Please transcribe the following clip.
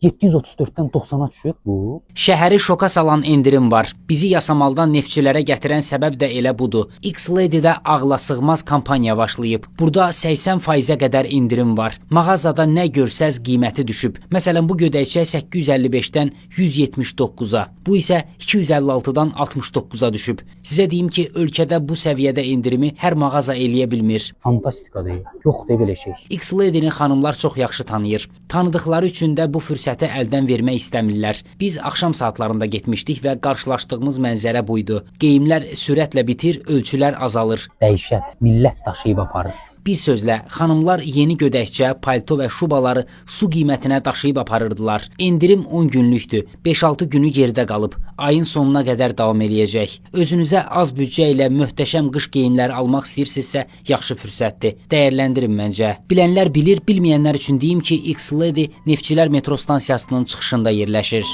734-dən 90-a düşüb bu. Şəhəri şoka salan endirim var. Bizi Yasamaldan neftçilərə gətirən səbəb də elə budur. X-Lady-də ağla sığmaz kampaniya başlayıb. Burada 80%-ə qədər endirim var. Mağazada nə görsəz qiyməti düşüb. Məsələn, bu gödəkçə 855-dən 179-a, bu isə 256-dan 69-a düşüb. Sizə deyim ki, ölkədə bu səviyyədə endirimi hər mağaza eləyə bilmir. Fantastika deyil. Yox de belə şey. X-Lady-ni xanımlar çox yaxşı tanıyır. Tanıdıqları üçün də bu fürsəti əldən vermək istəmirlər. Biz axşam saatlarında getmişdik və qarşılaşdığımız mənzərə buydu. Geyimlər sürətlə bitir, ölçülər azalır. Dəhşət. Millət daşıyıb aparır. Bir sözlə, xanımlar yeni gödəkçə, palto və şubaları su qiymətinə daşıyıb aparırdılar. Endirim 10 günlükdür. 5-6 günü yerdə qalıb. Ayın sonuna qədər davam eləyəcək. Özünüzə az büdcə ilə möhtəşəm qış geyimləri almaq istəyirsinizsə, yaxşı fürsətdir. Dəyərləndirin məncə. Bilənlər bilir, bilməyənlər üçün deyim ki, X-Lady Neftçilər metro stansiyasının çıxışında yerləşir.